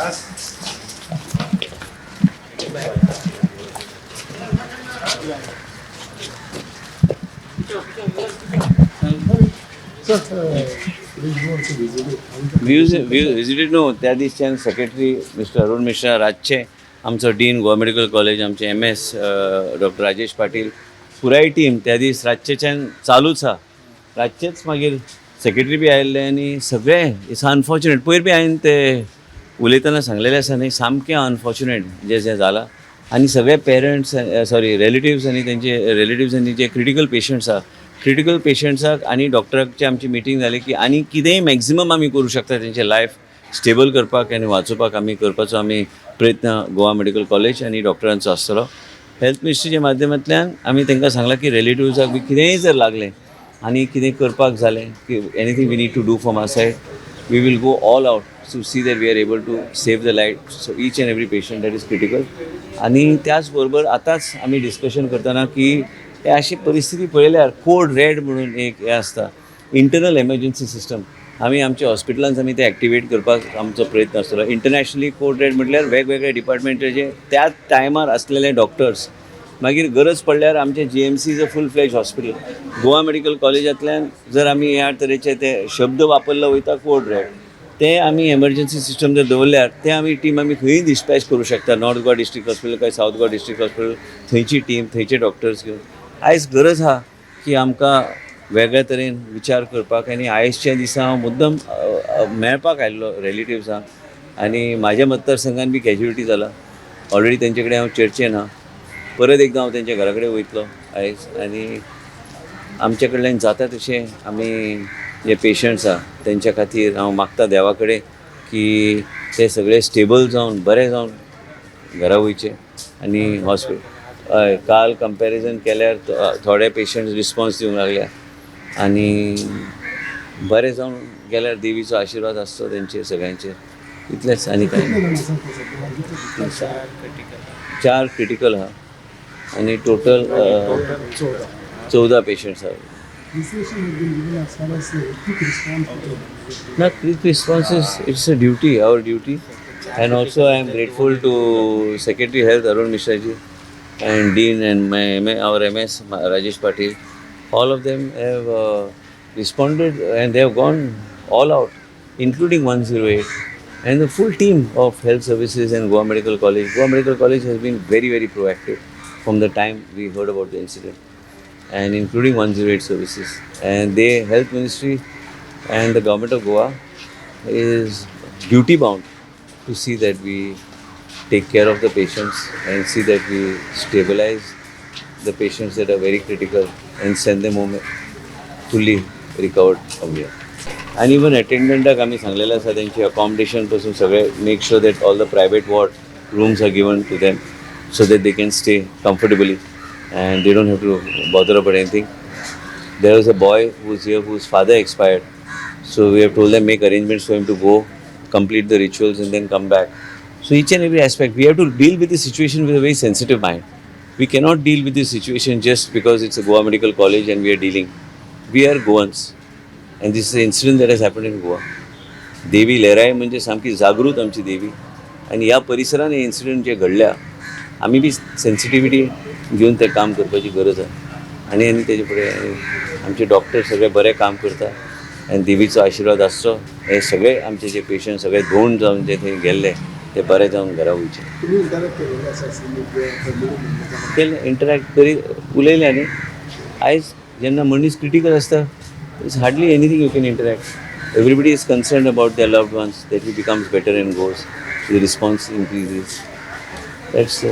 Visited न्हू त्या दिसच्यान सेक्रेटरी मिस्टर अरुण मिश्रा रातचे, आमचो डीन गोवा मेडिकल कॉलेज, आमचे M S doctor Rajesh Patil, पुराय टीम त्या दीस रातचेच्यान चालूच आहा. रातचेच मागीर सेक्रेटरी बी आयिल्ले आनी सगळे. It's unfortunate. पयर बी हांवें ते उलयतना सांगलेलें आसा न्ही, सामकें अनफॉर्च्युनेट जें जें जालां. आनी सगळे पेरंट्स, सॉरी, रिलेटिव्स आनी तेंचे रिलेटिव्स आनी जे क्रिटिकल पेशंट्स आहा, क्रिटिकल पेशंट्साक आनी डॉक्टराची आमची मिटींग जाली की आनी कितेंय मॅक्झिमम आमी करूं शकता तेंचे लायफ स्टेबल करपाक आनी वाचोवपाक, आमी करपाचो आमी प्रयत्न गोवा मेडिकल कॉलेज आनी डॉक्टरांचो आसतलो. हेल्थ मिनिस्ट्रीच्या माध्यमांतल्यान आमी तांकां सांगलां की रिलेटिव्साक बी कितेंय जर लागलें आनी कितें करपाक जालें की anything we need to do from our side, we will go all out to see that we are able to save the life, so each and every patient that is critical. आनी त्याच बरोबर आतांच आमी discussion करतना की हे अशी परिस्थिती पळयल्यार कोड रेड म्हणून एक हें आसता, इंटरनल एमर्जन्सी सिस्टम, आमी आमच्या हॉस्पिटलांत आमी ते एक्टिवेट करपाक आमचो प्रयत्न आसतलो. इंटरनॅशनली कोड रेड म्हटल्यार वेगवेगळे डिपार्टमेंटाचे त्याच टायमार आसलेले डॉक्टर्स, मागीर गरज पडल्यार आमचे GMC is a full fledge hospital. Goa medical कॉलेजांतल्यान जर आमी ह्या तरेचे ते शब्द वापरलो वयता कोड रेड, ते आमी एमर्जन्सी सिस्टम जर दवरल्यार ते आमी टीम आमी खंयी डिस्पॅच करूं शकता, नॉर्थ गोवा डिस्ट्रिक्ट हॉस्पिटल काय सावथ गोवा डिस्ट्रिक्ट हॉस्पिटल, थंयची टीम, थंयचे डॉक्टर्स घेवन. आयज गरज आहा की आमकां वेगळ्या तरेन विचार करपाक. आनी आयजच्या दिसा हांव मुद्दम मेळपाक आयिल्लो रिलेटिव्सांक आनी म्हाज्या मतदारसंघान बी कॅज्युलिटी जाला ऑलरेडी, तेंचे कडेन हांव चर्चेन आहा. परत एकदां हांव तेंच्या घरा कडेन वयतलो आयज आनी आमच्या कडल्यान जाता तशें आमी जे पेशंट्स आहा तेंच्या खातीर हांव मागता देवा कडेन की ते सगळे स्टेबल जावन बरे जावन घरा वयचे. आनी हॉस्पिटल, हय, काल कंपॅरिजन केल्यार थोडे पेशंट्स रिस्पॉन्स दिवंक लागल्या आनी बरें जावन गेल्यार देवीचो आशिर्वाद आसचो तेंचेर सगळ्यांचेर, इतलेंच, आनी कांय ना. चार क्रिटिकल आहा आनी टोटल 14 पेशंट्स आहा. Appreciation has been given as far as quick response to the Not quick response is, it's a duty, our duty, and also I am grateful to Secretary Health Arun Mishra ji and Dean and my our MS Rajesh Patil. All of them have responded and they have gone all out, including 108 and the full team of health services and Goa Medical College. Goa Medical College has been very, very proactive from the time we heard about the incident, and including 108 services. And they, Health Ministry and the government of Goa is duty bound to see that we take care of the patients and see that we stabilize the patients that are very critical and send them home fully recovered from here. And even attendant आमी सांगलेलें आसा, तेंची accommodation पासून सगळें make sure that all the private ward rooms are given to them so that they can stay comfortably and they don't have to bother about anything. There was a boy who's here whose father expired. So we have told them, make arrangements for him to go, complete the rituals and then come back. So each and every aspect, we have to deal with the situation with a very sensitive mind. We cannot deal with this situation just because it's a Goa Medical College and we are dealing. We are Goans. And this is an incident that has happened in Goa. देवी लयराई म्हणजे सामकी जागृत आमची देवी आनी ह्या परिसरान हे incident जे घडल्या, आमी बी sensitivity घेवन तें काम करपाची गरज आहा. आनी आनी तेजे फुडें आनी आमचे डॉक्टर सगळे बरें काम करता आनी देवीचो आशिर्वाद आसचो, हे सगळे आमचे जे पेशंट सगळे धोंड जावन जे थंय गेल्ले ते बरे जावन घरा वयचे. तुम्ही इंटरॅक्ट केलेले आसा फॅमिली मेंबर्सां? केले, इंटरॅक्ट करी उलयले. आनी आयज जेन्ना मनीस क्रिटिकल आसता, it's hardly anything you can interact. Everybody is concerned about their loved ones, that he becomes better and goes, the response increases. That's